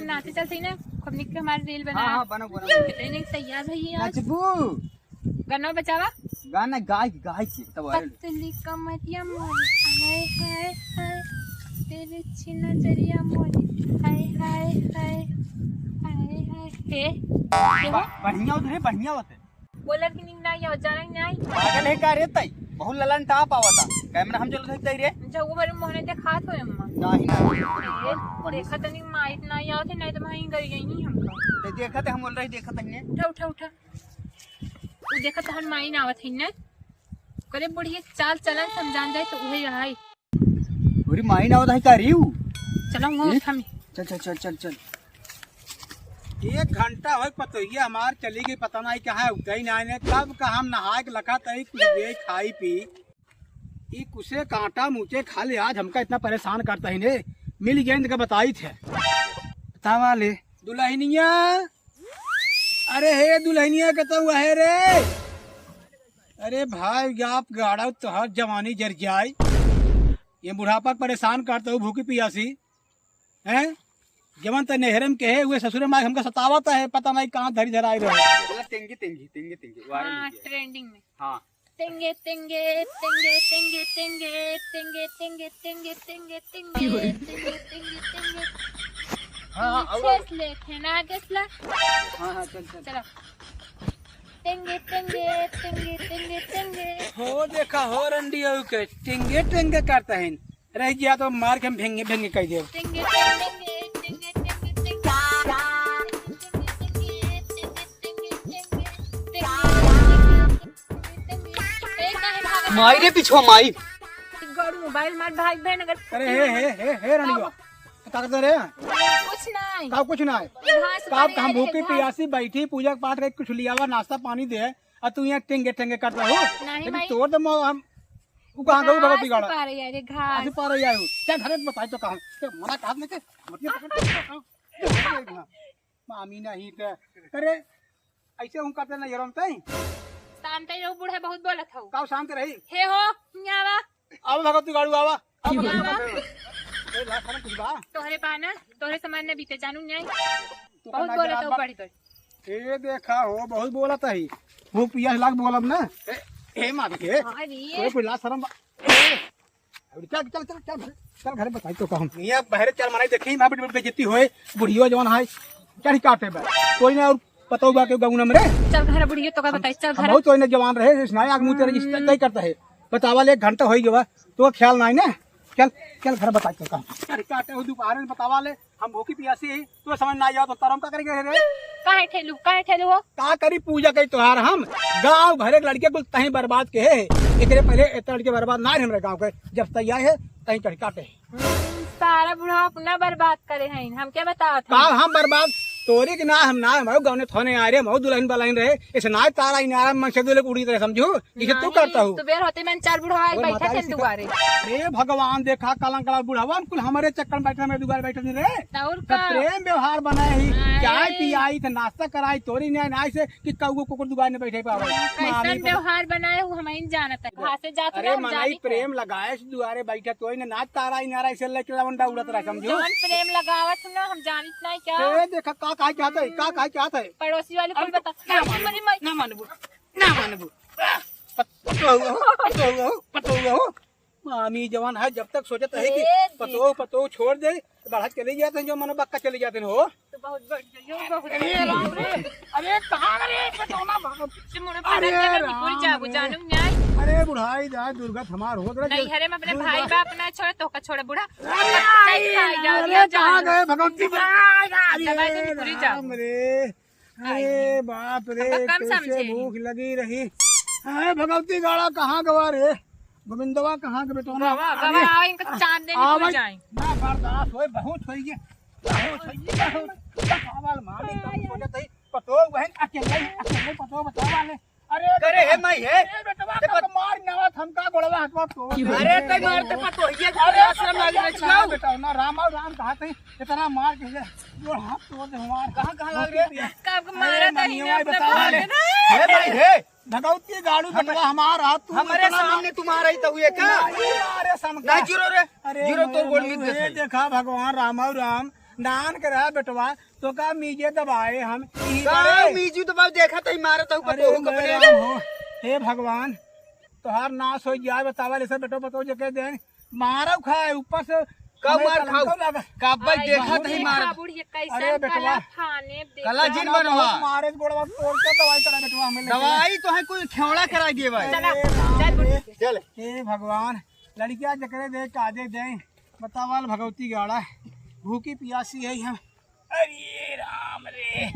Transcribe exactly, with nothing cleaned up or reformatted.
नाचे चलते ही ना, खूब निक के हमारे reel बना। हाँ, हाँ, बनाओ, बनाओ। कितने निक तैयार भई आज। नचबू? गाना बचावा। गाना गाय के, गाय के, तब viral। पतली कमरिया मोरी, हाय, हाय, हाय। तेरे छिन नजरिया मोरी, हाय, हाय, हाय। हाय, हाय। हे? बा-, बढ़िया होत रे, बढ़िया होत है। बोलत कि नहीं, नहीं, जाना ही नहीं। पागल है का रे तई? बहुत ललन टाप आवता। कैमरा हम चलत है तई रे। अच्छा, वो बारे मोहने देखात हो अम्मा। नहीं, नहीं। ए, देखा तनी माइक नहीं आवत है, नहीं तो वहीं गई गई नहीं हमको। ते देखत है, हम बोल रही, देखत है ने। उठा, उठा, उठा। वो देखत है, हम माई ना आवत है ना। करे बुढ़िया चाल चलन समझान जाए तो वही रहा है। अरे माई ना आवत है का रे उ? चलो, वो हम्म? हम चल, चल, चल, चल, चल। एक घंटा होय पतोहिया हमार चली गई, पता नहीं कहाँ है, उतई ना आने। कब का हम नहाए के लखा तई, कुछ दे खाई पी। ई कुसे कांटा मुचे खा ले, आज हमका इतना परेशान करता ही ने। मिल गया इनका बताई थे। बतावा ले। दुल्हनिया, अरे हे दुल्हनिया के तो वहे रे। अरे भाई, आप गाड़ा तोहार जवानी जर जाई। ये बुढ़ापा के परेशान करता हूँ, भूखी पियासी। हैं? जवन त नेहरे में कहे हुए ससुरे माँ हमका सतावत है, पता नहीं कहाँ धरी धराई रहे। बोला, टेंगे, टेंगे, टेंगे, टेंगे, वायरल हो हाँ, गया। Trending में। हाँ। टेंगे, टेंगे, टेंगे, टेंगे। हाँ, हाँ, अब खेस ले, खेना गेस ला। हाँ, हाँ, चल, चल। चलो। टेंगे, टेंगे, टेंगे, टेंगे, टेंगे। हो देखा, हो रंडी हो के टेंगे, टेंगे करता है। रह गया तो मार के हम भेंगे भेंगे कह देब। माई रे पिछुआ माई। गौर मोबाइल मार भाग बहन अगर अरे हे, हे, हे, हे, रानी बा। का करत रे? कुछ नहीं। का कुछ नहीं? घास का पानी हम भूखी पियासी बैठी, पूजा पाठ करके कुछ लियावा, नाश्ता पानी दे, आ तू यहाँ टेंगे टेंगे करत हो। नहीं लेकिन माई। तोर तो मो-, हम उ कहाँ गऊ भगवती गाड़ा? पा रही है रे घास। आज पा रही है। क्या घरे में बताई तो कहाँ? क्या मना कहा नहीं के? मतलब पकड़ के कहाँ? मामी नहीं ते। अरे, ऐसे हूँ करते ना ये रमते ही। शांत ही रहो, बूढ़ा बहुत बोलत हो। काऊ शांत रही? हे हो, यहाँ आवा। आवा भगवती गाड़ू आवा। आवा, आवा। ए, लाज शरम कुछ बा? तोहरे बा ना, तोहरे समान न बीते जानू न्याय। तू बहुत बोलत हो, बड़ी तोरी। ए देखा हो, बहुत बोलत ही। भूख पियास लाग बोलब ना। ए, ए मार के। अरे। तोरे कोई लाज शरम बा? ए, अबे चल, चल, चल, चल, चल घरे बताई तो कहम। ये बहरे चल मनाई देखी, माँ बेटी बेटी बेइज्जती होए, बुढ़ियो जवान है, चढ़ी काटे बा। कोई ना और पतोह बा के गौना में रे। चल घरे बुढ़ियो तो का बताई, चल हम घरे। बहुत कोई ना जवान रहे, इस नाई आग मुँह तेरे इस तय करता है। बतावा ले, एक घंटा होई गवा, तो ख्याल नाई ना। चल, चल घरे बताई तो कहम। चढ़ी काटे हो दोपहर में बतावा ले। हम भूखी पियासी ही, तो समझ ना आया तो तरम का करेंगे रे? काहे ठेलू, काहे ठेलू हो? का करी पूजा करी तोहार हम? गाँव भरे के लड़के कुल तहीं बर्बाद के है। एकरे पहले इतना लड़के बर्बाद ना रहे हमरे गाँव के। जब से आए है, तहीं चढ़ काटे है। हम्म, सारा बुढ़वा अपना बर्बाद करे हैं, हम क्या बतावत का हैं? हम बर्बाद? तोरी के ना हम ना, हमारे गाँव में थोने आ रहे, हम दुल्हन बलाइन रहे, इसे ना तारा ही ना मन से दुल्हन उड़ी तरह समझू। इसे तू नहीं, करता हूँ। सुबेर होते मैंने चार बुढ़वा आके और बैठा माता थे इसी दुआरे। अरे भगवान, देखा कलंक कला बुढ़वा, कुल हमारे चक्कर में बैठे, मेरे दुआरे बैठे नहीं रहे। तो और सब का? प्रेम व्यवहार बनाए ही, अरे। चाय पियाई थे, नाश्ता कराई, तोरी न्याय नाय से कि कौगो कुकुर दुआरे नहीं बैठे पावे। कैसन मामी को व्यवहार बनाए हो, हम ही जानत है। अरे। घासे जात अरे ना, हम मनाई जानी थे। प्रेम लगाए से दुआरे बैठे, तोरी ने नाच तारा ही नारा, इसे लेके लवंडा उड़त रहा, समझो? जवन प्रेम लगावत हो ना, हम जानित नहीं क्या? ए, देखा, का काहे चाहत है, का काहे चाहत है? पड़ोसी वाली कुल अरे, बता। ना मानबू, अरे, मैं ना मानबू। ना मानबू। पत-, पतोह हो, पतोह हो, पतोह हो। मामी जवान है, जब तक सोचत है कि ए, पतोह, पतोह छोड़ दे, बढ़त चले जाते हैं, जो मनो बक्का चले जाते हैं हो। तो बहुत बढ़िया, यो बहुत अरे बढ़िया। राम रे, अरे कहाँ रे, पतोह ना भागो। से मुड़े अरे पकड़ के मैं राम निकुल जाबू, रे। जानू न्याय। अरे बुढ़ाई जाए, दुर्गत हमार हो, जरा नहीं, हरे में अपने दुर्गत भाई बा अपना छोड़े, तो का छोड़े बूढ़ा। अरे, चल, अरे, खा जाओ, अरे, जाओ, कहाँ जाओ। गए भगवती? अरे, दबाई दे, निकुल जाओ। राम रे। अरे बाप रे, अब कम कैसे समझे। भूख लगी रही। अरे भगवती गाड़ा कहाँ गवा रे? गोविंदवा कहाँ के बेटवा? गवा, गवा, अरे, आओ, इनका चांद देने आवे। खुल जाए। ना बर्दाश्त होए, बहुत होई गया। बहुत होई गया, बहुत। बतावल मामी, तुम सोचत ही, पतोह वहन अकेले ही, अकेले पतोह बतावा ले। अरे करे हे बेटवा, माई हे। अरे बेटवा, ते पत- कब मार नावत हमका गोड़वा हथवा तोड़ दे। अरे ते मार ते पतोहिए के अरे आश्रम लाग रहे बेटवा, छियाऊ। बेटवा, ना राम और राम कहा थे, इतना मार के ये गोड़ हाथ तोड़ दे हमार। कहाँ, कहाँ लाग रहे? कब मारा अरे था मम्मी, इन्हें अपने बतावा ले। भाई ने? हे भाई, हे। भगवती गाड़ू हम-, बेटवा हमार हाथ तू हमारे इतना सामने मार- तुम्हारा ही तो हुए का? नहीं, अरे सम-, नहीं, जीरो रे। अरे जीरो तो मम्मी, गोड़ मिल हे जैसे। देखा भगवान राम और राम, नान के रहा बेटवा, तो का मीजे दबाए हम, यही का करे। मीजू दबाओ, देखा तही मारत हूँ अरे पतोहू मेरे कपड़े। राम हो, हे भगवान, तोहार नाश हो जाए, बतावा ले सब बेटवा पतोहू जके दें, मारब खाए, ऊपर से कब हमें मार कलंको खाऊ? लगा। कब भाई आई देखा बाबू तही रे। मारत। बुढ़िया कैसन अरे बेटवा। कला फाने दे। कला जिन बहुत बनवा। मारे गोड़वा तोड़ के दवाई करा बेटवा हमें लेके। दवाई तो है कोई खेवड़ा करा दिए भाई। चला, अरे राम चल रे। बुढ़िया। चल। हे भगवान, लड़किया जकरे दे काजे दे, बतावा ले भगवती गाड़ा, भूखी पियासी है हम। अरे राम रे,